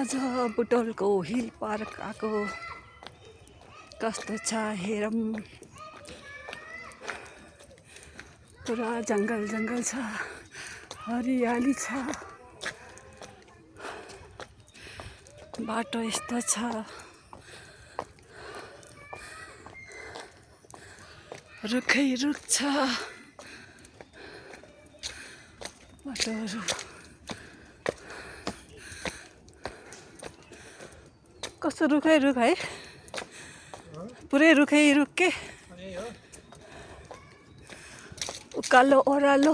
आज बुटोलको hill park आएको कस्तो छ हेरौँ। पुरा जङ्गल जङ्गल छ, हरियाली छ, बाटो यस्तो छ, रुखै रुख छ, बाटोहरू कस्तो रुखै रुख है, पुरै रुखै रुख के उकालो ओह्रालो।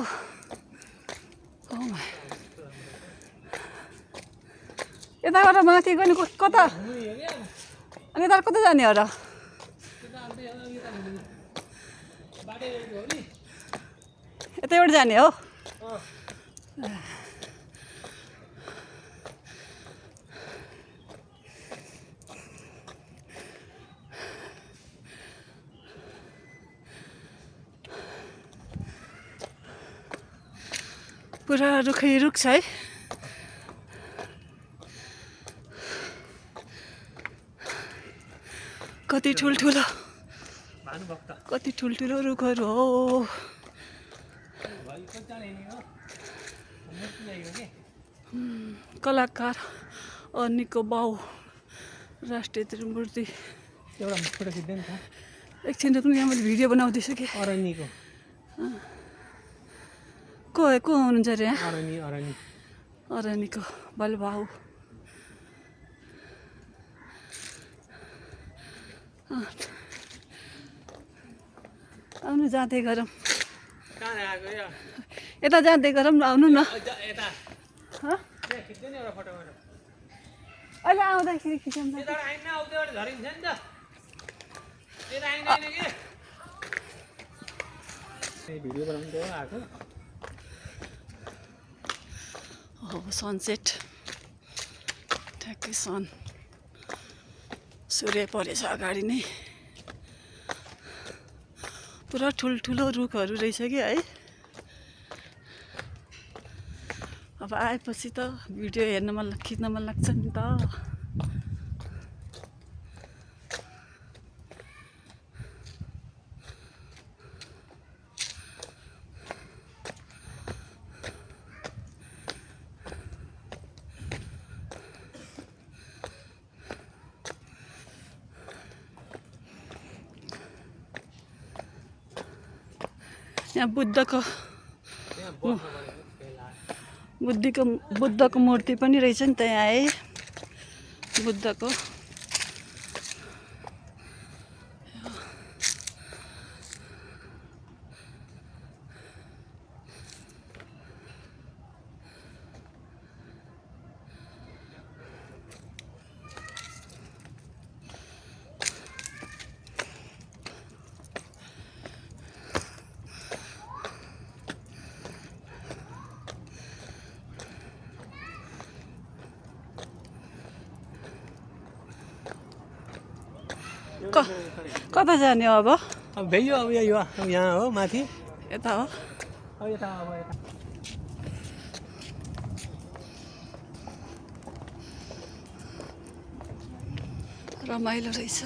यताबाट माथि गयो नि कता, अनि यता कता जाने हो र? यतैबाट जाने हो? पुरा रुखै रुख छ है। कति ठुल्ठुलो रुखहरू हो। कलाकार अनिको बाउ राष्ट्रिय त्रिमूर्ति। एकछिन रुक्नु, यहाँ मैले भिडियो बनाउँदैछु कि। को हुनुहुन्छ अरे यहाँ? अरनीको बलबाउ। आउनु जाँदै गरौँ, यता जाँदै गरौँ न, आउनु न। अहिले आउँदाखेरि खिचौँ न। सनसेट ठ्याक्कै सूर्य परेछ अगाडि नै। पुरा ठुल्ठुलो रुखहरू रहेछ कि है। अब आएपछि त भिडियो हेर्न खिच्न मन लाग्छ नि त। यहाँ बुद्धको मूर्ति पनि रहेछ नि त यहाँ है, बुद्धको। कता जाने हो अब? भ्याइयो अब यहाँ हो, माथि यता हो। रमाइलो रहेछ।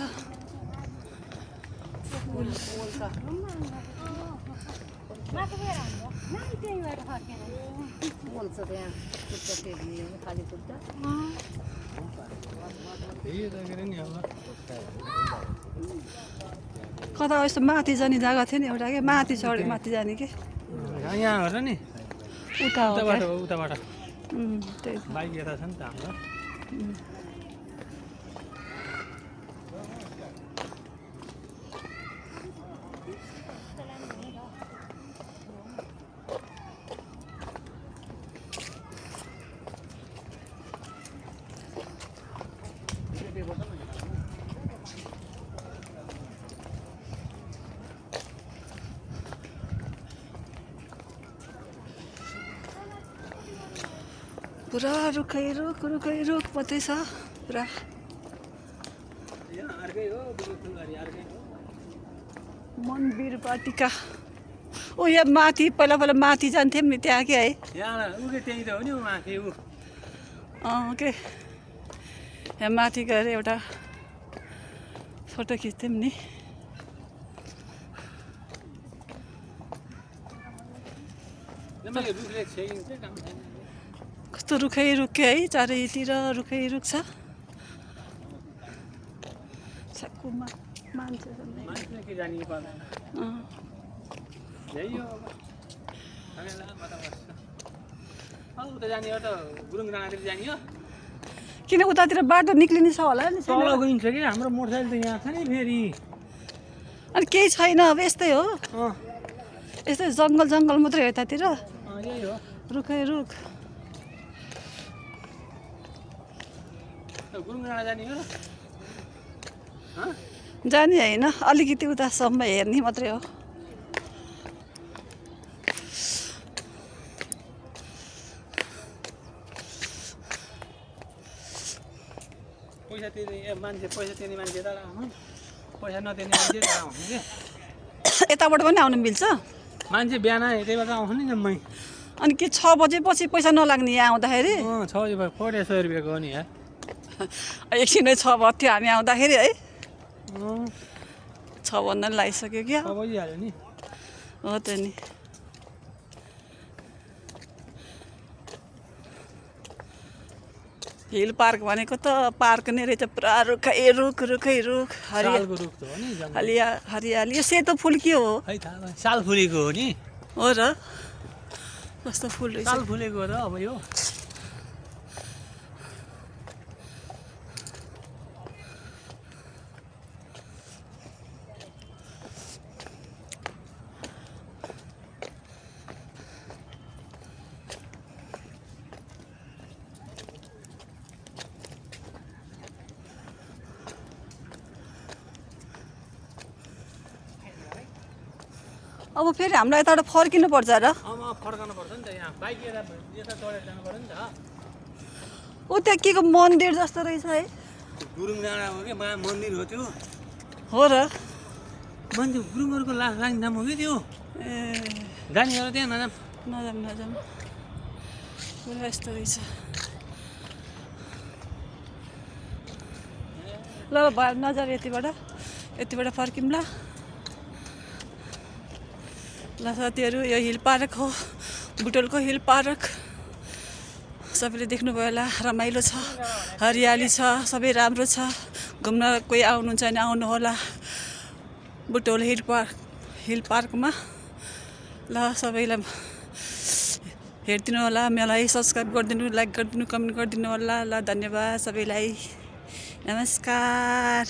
कता यस्तो माथि जाने जग्गा थियो नि एउटा, के माथि चढ्यो, माथि जाने के यहाँ हो र नि, उताबाट त्यही बाइक यता छ नि त हाम्रो। पुरा रुखै रुख मात्रै छ पुरा। मनवीर वाटिका। ओ यहाँ माथि पहिला माथि जान्थ्यौँ नि, त्यहाँ के है? यहाँ त्यही त हो नि माथि। के यहाँ माथि गएर एउटा फोटो खिच्थ्यौँ नि। कस्तो रुखै रुख है, चारैतिर रुखै रुख छ। साकुमा मान्छेहरू नै। किन उतातिर बाटो निक्लिने छ होला नि? तल गइन्छ कि हाम्रो मोटरसाइकल त यहाँ छ नि फेरि। अनि केही छैन अब, यस्तै हो, यस्तै जङ्गल जङ्गल मात्रै हो यतातिर, यही हो रुखै रुख। गुरुङ डाँडा जाने हो जाने होइन, अलिकति उतासम्म हेर्ने मात्रै हो। पैसा तिर्ने मान्छे, पैसा तिर्ने मान्छे त पैसा नतिर्ने मान्छे त आउनु कि यताबाट पनि आउनु मिल्छ। मान्छे बिहान यतैबाट आउँछ नि जम्मै। अनि के 6 बजेपछि पैसा नलाग्ने यहाँ आउँदाखेरि? 6 बजे 400 रुपियाँको हो नि यार। एकछिनै 6 बज्थ्यो हामी आउँदाखेरि है। 6 बज्न लागिसक्यो क्या। बजिहाल्यो नि। हो त नि। हिल पार्क भनेको त पार्क नै रहेछ, पुरा रुखै रुख रुखै रुख, सालको रुख त हो नि जम्मै। हरियाली। यो सेतो फुल के हो? है थाहा भयो, साल फुलेको हो नि। हो र, कस्तो फुल रहेछ। साल फुलेको हो र अब यो। अब फेरि हामीलाई यताबाट फर्किनु पर्छ र? फर्कनु पर्छ नि त, यहाँ बाइक यता चढेर जानु पर्यो नि त। ऊ त्यहाँ के को मन्दिर जस्तो रहेछ है। गुरुङ डाँडा हो कि मन्दिर हो त्यो। हो र, मान्छे गुरुङहरूको लास लाग्ने ठाउँ हो कि त्यो। ए जाने हो त्यहाँ नजाम। नजाम पुरा यस्तो रहेछ। ल भयो नजाऊ, यतिबाट फर्किौँ ल। ल साथीहरू, यो हिल पार्क हो, बुटोलको हिल पार्क। सबैले देख्नुभयो होला, रमाइलो छ, हरियाली छ, सबै राम्रो छ। घुम्न कोही आउनुहुन्छ भने आउनु होला बुटोल हिल पार्कमा। ल सबैलाई हेरिदिनु होला, मलाई सब्सक्राइब गरिदिनु, लाइक गरिदिनु, कमेन्ट गरिदिनु होला। ल धन्यवाद सबैलाई, नमस्कार।